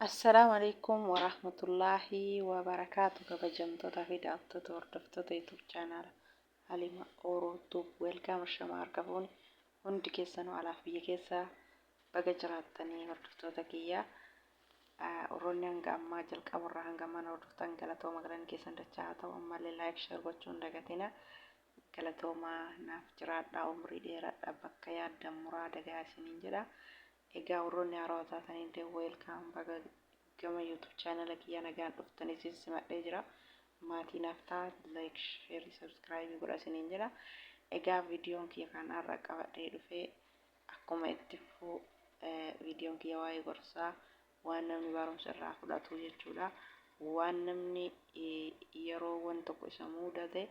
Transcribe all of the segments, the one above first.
Assalaamu alaikum warahmatullaahi wabarakaatu. Kabajamtoota fi daawwattoota, hordoftoota YouTube channel Halima Oro Tube, welcome. Shama harka fuuni hundi keessanuu, alaaf biyya keessaa baga jiraattanii. Hordoftoota kiyyaa, warroonni hanga ammaa jalqabarraa hanga ammaa na hordoftan, galatooma, galanni keessan dachaa haa ta'u. Ammallee like, share gochuu hin dagatina. Galatoomaa, naaf jiraadhaa, umrii dheeradha, bakka yaaddan muraada gahaa isiniin jedha. Egaa warroonni haarawaa taatanii illee welcome, baga gama YouTube channel kiyyaa nagaan dhuftanii isin simadhee jira. Maatii naaf ta'a, like, share, subscribe godha isiniin jedha. Egaa viidiyoon kiyya kan har'a qabadhee dhufee akkuma itti fufuu, viidiyoon kiyya waa'ee gorsaa, waan namni barumsa irraa fudhatu jechuudha. Waan namni yeroo waan tokko isa mudate,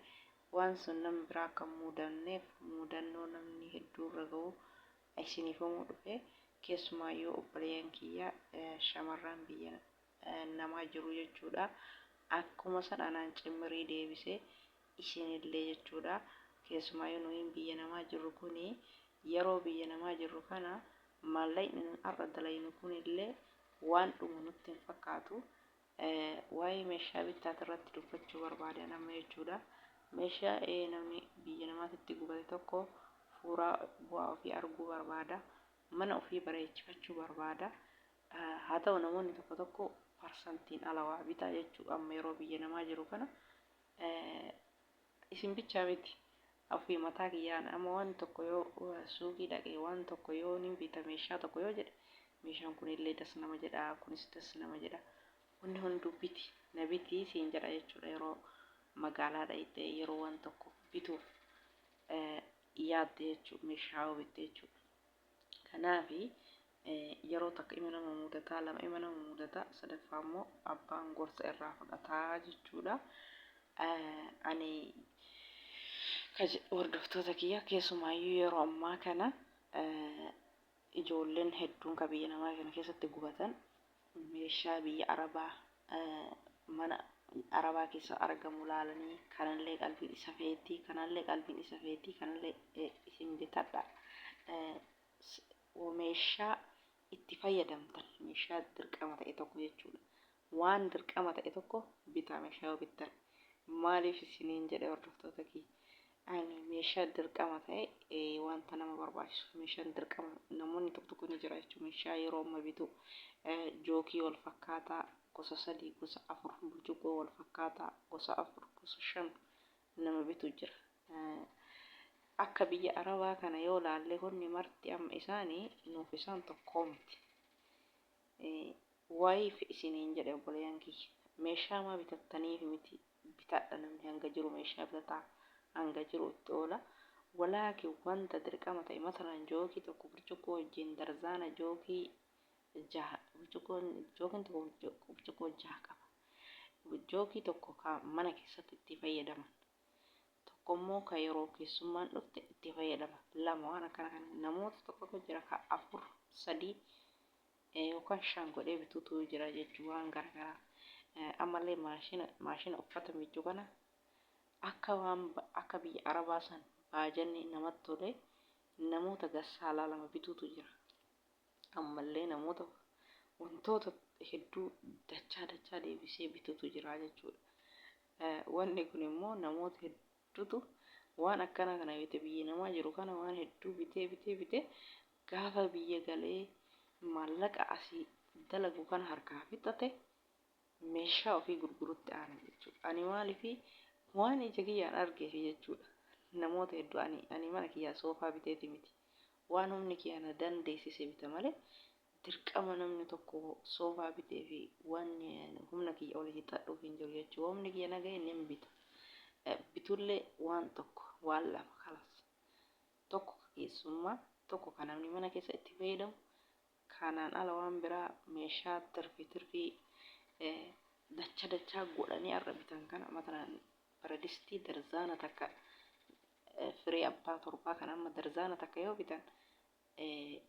waan sun namni biraa akka hin mudanneef, mudannoo namni hedduu irra gahu isiniif himuu dhufe. Keessumaayyuu obboleeyyan kiyya shamarran biyya namaa jiru jechuudha. Akkuma san anaan cimmirii deebisee isinillee jechuudha. Keessumaayyuu nuyin biyya namaa jirru kuni, yeroo biyya namaa jirru kana maallaqni nun har'a dalaynu kunillee waan dhumu nutti hin fakkaatu. Waa'ee meeshaa bittaati irratti dubbachuu barbaadan amma jechuudha. Meeshaa namni biyya namaatitti gubate tokko fuuraa bu'aa ofii arguu barbaada. Mana ofii bareechifachuu barbaada. Haa ta'u, namoonni tokko tokko parsantiin ala waa bitaa jechuu. Amma yeroo biyya namaa jiru kana isin bichaa miti. Ofii mataa kiyyaan amma waan tokko yoo suuqii dhaqee, waan tokko yoo ni bita, meeshaa tokko yoo jedhe, meeshaan kunillee das nama jedha, kunis das nama jedha. Wanni hunduu biti na bitii siin jedha jechuudha. Yeroo magaalaa dhaqxee, yeroo waan tokko bituuf yaadde jechuudha, meeshaa yoo bitte jechuudha. Kanaafi yeroo takka ima nama mudataa, lama ima nama mudataa, sadaffaa immoo abbaan gorsa irraa fudhataa jechuudha. Ani hordoftoota kiyya, keessumaayyuu yeroo ammaa kana ijoolleen hedduun ka biyya namaa kana keessatti gubatan meeshaa biyya Arabaa, mana Arabaa keessa argamu laalanii, kanallee qalbiin isa feetii, kanallee qalbiin isa feetii, kanallee isin bitadha. Meeshaa itti fayyadamtan, meeshaa dirqama ta'e tokko jechuudha. Waan dirqama ta'e tokko bitaa meeshaa yoo bittan. Maaliif isiniin jedhe, hordoftoota kiyya? Ani meeshaa dirqama ta'e, wanta nama barbaachisu, meeshaan dirqama namoonni tokko tokko ni jira jechuudha. Meeshaa yeroo amma bitu jookii wal fakkaataa gosa sadii, gosa afur, burcuqqoo wal fakkaataa gosa afur, gosa shan nama bitu jira. Akka biyya Arabaa kana yoo laalle, wanni marti amma isaanii nuuf isaan tokkoo miti. Wayiif isiniin jedhe, obboleeyyan kiyya. Meeshaa maa bitattaniif miti, bitadha, namni hanga jiru meeshaa bitataa, hanga jiru itti oola. Walaakin wanta dirqama ta'e, masalan jookii tokko burcuqqoo wajjin darzaana jookii jaha, burcuqqoon jookiin tokko burcuqqoo jaha qaba. Jookii tokko ka mana keessatti itti fayyadaman, tokko immoo ka yeroo keessummaan dhufte itti fayyadaman, lama, waan akkana kana. Namoota tokko tokko jira ka afur, sadii yookaan shan godhee bituutu jira jechuu, waan garagaraa. Ammallee maashina uffata miiccu kana akka waan akka biyya Arabaa san baajanni namatti tole, namoota gassaalaa lama bituutu jira. Ammallee namoota wantoota hedduu dachaa dachaa deebisee bituutu jira jechuudha. Wanni kun immoo namoota hedduutu waan akkana kana bite. Biyya namaa jiru kana waan hedduu bitee bitee bitee, gaafa biyya galee maallaqa asii dalagu kana harkaa fixate, meeshaa ofii gurgurutti aana jechuudha. Ani maaliifi waan ija kiyyaan argeefi jechuudha. Namoota hedduu ani mana kiyyaa soofaa biteeti miti. Waan humni kiyya na dandeessise bita malee, dirqama namni tokko soofaa bitee fi waan humna kiyya ol hixadhuuf hin jiru jechuudha. Humni kiyya na gahe nin bita. Bitullee waan tokko, waan lama, kalas. Tokko ka keessummaa, tokko ka namni mana keessa itti fayyadamu. Kanaan ala waan biraa meeshaa tirfi tirfii dacha dachaa godhanii har'a bitan kana, matalaan baradistii darzaana takka, firee abbaa torbaa kana amma darzaana takka yoo bitan,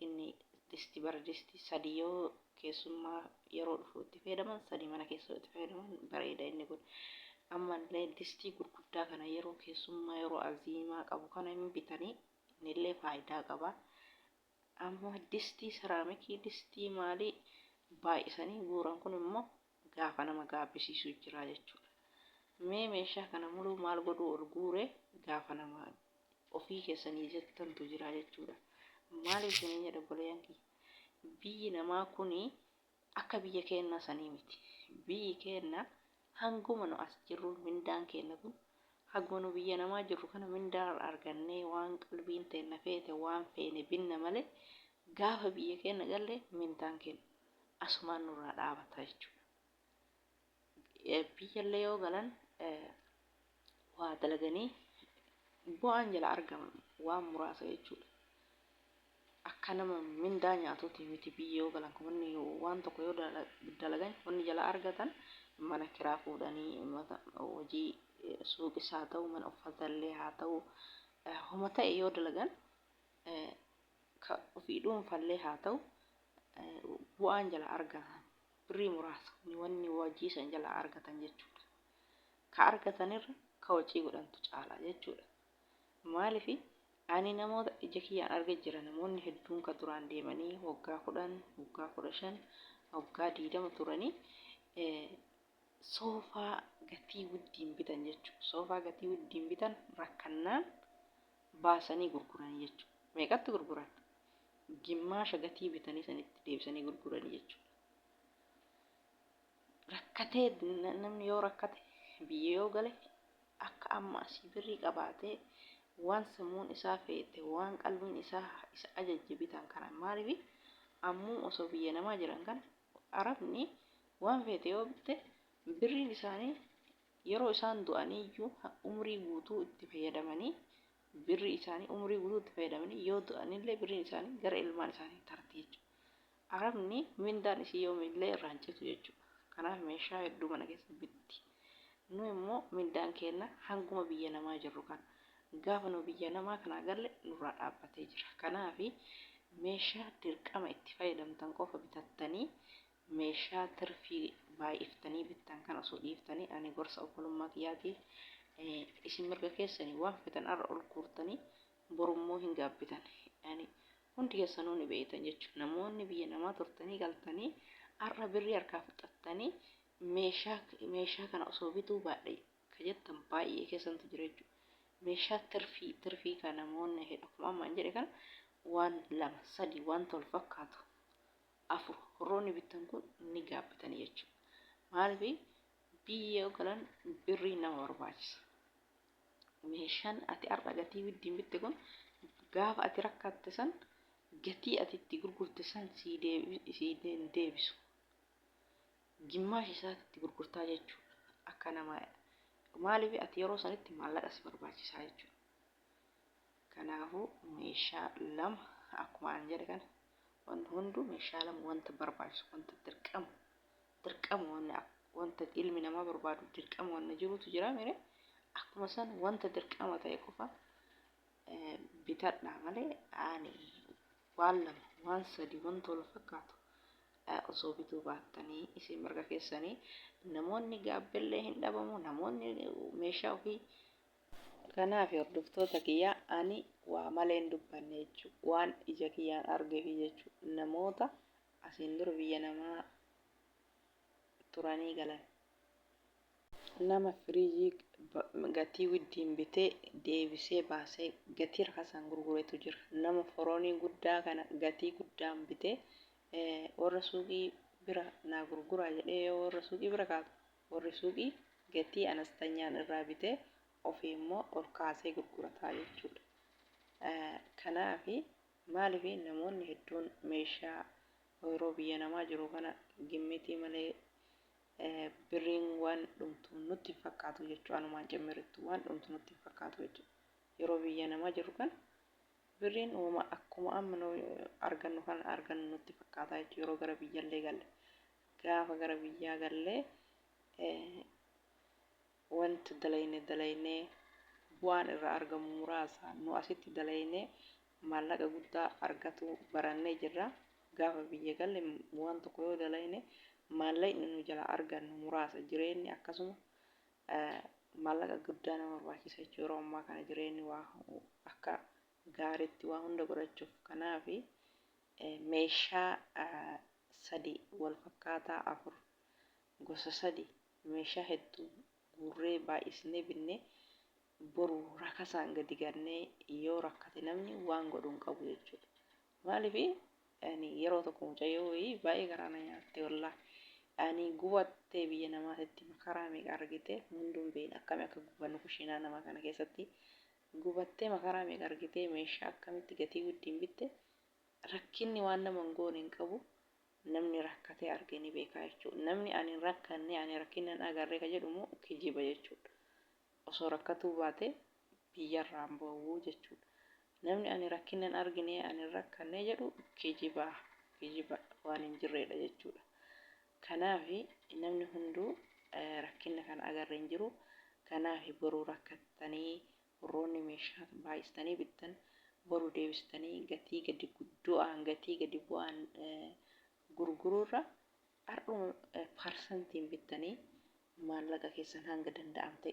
inni disti baradistii sadi yoo keessummaa yeroo dhufu itti fayyadaman, sadi mana keessa itti fayyadaman bareeda inni kun. Ammallee distii gurguddaa kana yeroo keessummaa, yeroo aziimaa qabu kana hin bitanii, innillee faayidaa qaba. Amma distii seraamikii, distii maalii Baay'isanii guuran kun immoo gaafa nama gaabbisiisu jira jechuudha. Mee meeshaa kana muluu maal godhuu ol guure gaafa nama ofii keessanii jettantu jira jechuudha. Maaliif isiniin jedha obboleeyyan kiyya. Biyyi namaa kuni akka biyya keennaa sanii miti. Biyyi keenna hanguma nu as jirru mindaan keenna kun haguma nu biyya namaa jirru kana mindaa argannee waan qalbiin teenna feete waan feene binna malee gaafa biyya keenna galle mindaan keenna asumaan nurraa dhaabata jechuudha. Biyyallee yoo galan waa dalaganii bu'aan jala argaman waan muraasa jechuudha. Akka nama mindaa nyaatuuti miti biyya yoo galan wanni waan tokko yoo dalagan wanni jala argatan mana kiraa fuudhanii hojii suuqis haa ta'u mana uffatallee haa ta'u homa ta'e yoo dalagan ka ofii dhuunfallee haa ta'u bu'aan jala argatan birrii muraasa wanni hojii san jala argatan jechuudha. Ka argatanirra ka hojii godhantu caala jechuudha. Maaliif ani namoota ija kiyyaan arge jira namoonni hedduun ka duraan deemanii waggaa 10, waggaa 15, waggaa 20 turanii soofaa gatii wuddiin bitan jechuudha. Soofaa gatii wuddiin bitan rakkannaan baasanii gurguranii jechuudha. Meeqatti gurguran? Gimmaasha gatii bitanii sanitti deebisanii gurguranii jechuudha. Rakkatee namni yoo rakkate biyya yoo gale akka amma asii birrii qabaatee waan sammuun isaa feete waan qalbiin isaa isa ajajje bitan kana maaliif ammuu osoo biyya namaa jiran kana arabni waan feete yoo bitte birriin isaanii yeroo isaan du'aniiyyuu umrii guutuu itti fayyadamanii birrii isaanii umrii guutuu itti fayyadamanii yoo du'anillee birriin isaanii gara ilmaan isaanii tarti jechuudha. Arabni mindaan isii yoomillee irraa hin citu jechuudha. Kanaaf meeshaa hedduu mana keessa bitti. Nu immoo mindaan keenna hanguma biyya namaa jirru kana. Gaafa nu biyya namaa kanaa galle nurraa dhaabbatee jira. Kanaaf meeshaa dirqama itti fayyadamtan qofa bitattanii meeshaa tirfii baay'iftanii bittan kana osoo dhiiftanii ani gorsa obbolummaa kiyyaatiif isin mirga keessanii waan feetan har'a ol guurtanii borummoo hin gaabbitan. Yani hundi keessanuu ni beektan jechuudha. Namoonni biyya namaa turtanii galtanii har'a birrii harkaa fixattanii meeshaa meeshaa kana osoo bituu baadhe ka jettan baay'ee keessantu jira jechuudha. Meeshaa tirfii tirfii kan namoonni akkuma amma hin jedhe kana waan lama sadi wanta wal fakkaatu afur warroonni bittan kun ni gaabbitanii jechuudha. Maaliif biyya yoo galan birrii nama barbaachisa. Meeshaan ati har'a gatii widdiin bitte kun gaafa ati rakkatte san gatii ati itti gurgurte san sii hin deebisu. Gimmaash isaatti itti gurgurtaa jechuudha. Akka nama maaliif ati yeroo sanitti maallaqa si barbaachisaa jechuudha. Kanaafuu meeshaa lama akkuma an jedhe kana wanti hunduu meeshaa lama wanta barbaachisu wanta dirqama dirqama wanta ilmi namaa barbaadu dirqama wanna jirutu jira mire akkuma san wanta dirqama ta'e qofa bitadhaa malee ani waan lama waan sadi wanta wal fakkaatu osoo bituu baattanii isin mirga keessanii namoonni gaabbellee hin dhabamu namoonni meeshaa ofii. Kanaaf hordoftoota kiyya ani waa malee hin dubbanne jechuudha. Waan ija kiyyaan argeefi jechuudha. Namoota asiin dura biyya namaa turanii galan. Nama firiijii gatii widdiin bitee deebisee baasee gatii rakasaan gurguretu jira. Nama foroonii guddaa kana gatii guddaan bitee warra suuqii bira naa gurguraa jedhee yoo warra suuqii bira kaatu warri suuqii gatii anastanyaan irraa bitee ofii immoo ol kaasee gurgurataa jechuudha. Kanaaf maaliif namoonni hedduun meeshaa yeroo biyya namaa jiru kana gimmitii malee birriin waan dhumtu nutti hin fakkaatu jechuudha. Anumaan cimmirittu waan dhumtu nutti hin fakkaatu jechuudha. Yeroo biyya namaa jiru kana birriin uuma akkuma amma nu argannu kana argannu nutti fakkaata jechuudha. Yeroo gara biyyallee galle gaafa gara biyyaa gallee wanti dalayne dalaynee bu'aan irraa argamu muraasa. Nu asitti dalaynee maallaqa guddaa argatu barannee jirra. Gaafa biyya galle waan tokko yoo dalayne maallaqni nu jala argannu muraasa. Jireenyi akkasuma maallaqa guddaa nama barbaachisa jechuudha. Yeroo ammaa kana jireenyi waa akka gaariitti waa hunda godhachuuf. Kanaaf meeshaa sadi wal fakkaataa afur gosa sadi meeshaa hedduu guurree baay'isnee binnee boru rakasaan gadi gannee yoo rakkate namni waan godhu hin qabu jechuudha. Maaliif ani yeroo tokko mucayyoo wayii baay'ee garaa na nyaatte wallaahi. Ani gubattee biyya namaatitti makaraa meeqa argite hunduun beekna akkami akka gubannu kushiinaa namaa kana keessatti gubattee makaraa meeqa argitee meeshaa akkamitti gatii guddiin bitte rakkinni waan nama hin goone hin qabu namni rakkatee arge ni beekaa jechuudha. Namni ani hin rakkanne ani rakkina hin agarree ka jedhu immoo kijiba jechuudha. Osoo rakkatuu baate biyyarraa hin bahu jechuudha. Namni ani rakkina hin argine ani hin rakkanne jedhu kijiba kijiba waan hin jirreedha jechuudha. Kanaaf namni hunduu rakkina kana agarre hin jiru. Kanaaf boruu rakkattanii warroonni meeshaa baay'istanii bittan boru deebistanii gatii gadi guddo'aan gatii gadi bu'aan gurguruurra har'uma parsantiin bittanii maallaqa keessan hanga danda'amte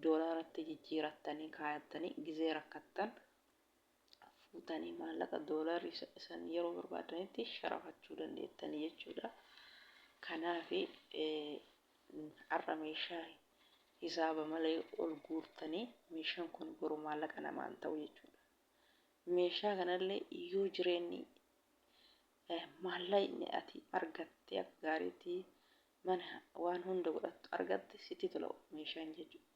doolaaratti jijjiirattanii kaayattanii gizee rakkattan fuutanii maallaqa doolaarii san yeroo barbaadanitti sharafachuu dandeettanii jechuudha. Kanaaf har'a meeshaa hisaaba malee ol guurtanii meeshaan kun boru maallaqa namaan ta'u jechuudha. Meeshaa kanallee yoo jireenyi maallaqni ati argatte akka gaariitti mana waan hunda godhattu argatte sitti tola meeshaan jechuudha.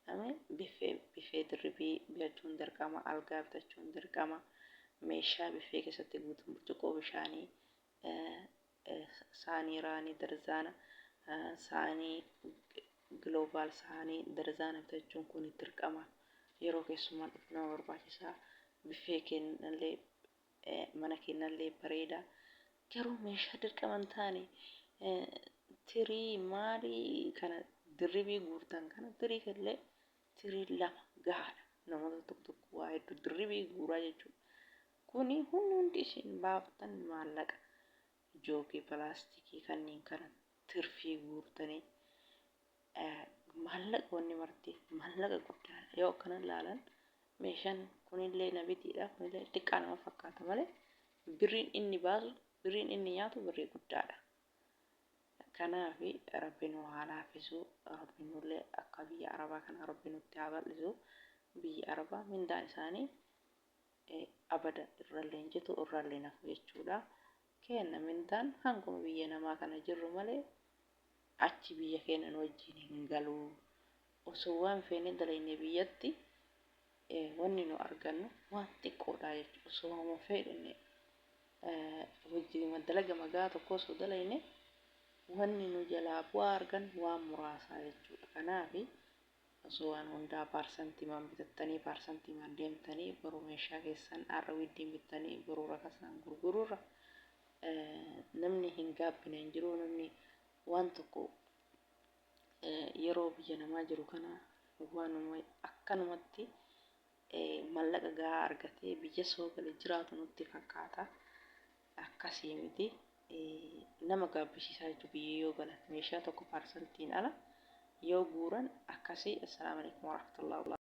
Namni biffee biffee dirribii bitachuun dirqama, algaa bitachuun dirqama, meeshaa biffee keessatti guutuun burcuqqoo bishaanii, saanii raanii darzaana, saanii global saanii darzaana bitachuun kun dirqama. Yeroo keessummaan dhufu nama barbaachisa. Biffee kennallee mana kennallee bareeda. Garuu meeshaa dirqama hin taane tirii maalii kana dirribii guurtan kana tirii illee tirii lama gahaadha. Namoota tokko tokko waa hedduu dirribii guuraa jechuudha. Kuni hundi hundi isin baaftan maallaqa jookii pilaastikii kanneen kana tirfii guurtanii maallaqa wanni marti maallaqa guddaadha. Yoo akkana ilaalan meeshaan kunillee na bitiidha kunillee xiqqaa nama fakkaata malee birriin inni baasu birriin inni nyaatu birrii guddaadha. Kanaaf Rabbi nu haa laaffisu Rabbi nullee akka biyya Arabaa kana Rabbi nutti haa bal'isu. Biyyi Arabaa mindaan isaanii abadan irrallee hin citu irrallee hin hafu jechuudha. Keenna mindaan hanguma biyya namaa kana jirru malee achi biyya keenya nu wajjin hin galu. Osoo waan feene dalagne biyyatti wanni nu argannu waan xiqqoodha jechuudha. Osoo waan fedhine hojii dalaga magaa tokko osoo dalagne wanni nu jalaa bu'aa argannu waan muraasaa jechuudha. Kanaaf osoo waan hundaa paarsantiimaan bitattanii paarsantiimaan deemtanii boru meeshaa keessan har'a widdiin bittanii boru rakasaan gurguruurra namni hin gaabbine hin jiru namni waan tokko yeroo biyya namaa jiru kana waanuma akkanumatti mallaqa gahaa argatee biyya soo gale jiraatu nutti fakkaata. Akkasii miti. Nama gaabbisiisaa jechuudha biyya yoo galan meeshaa tokko paarsantiin ala yoo guuran akkasii. Assalaamu alaikum warahmatullahi.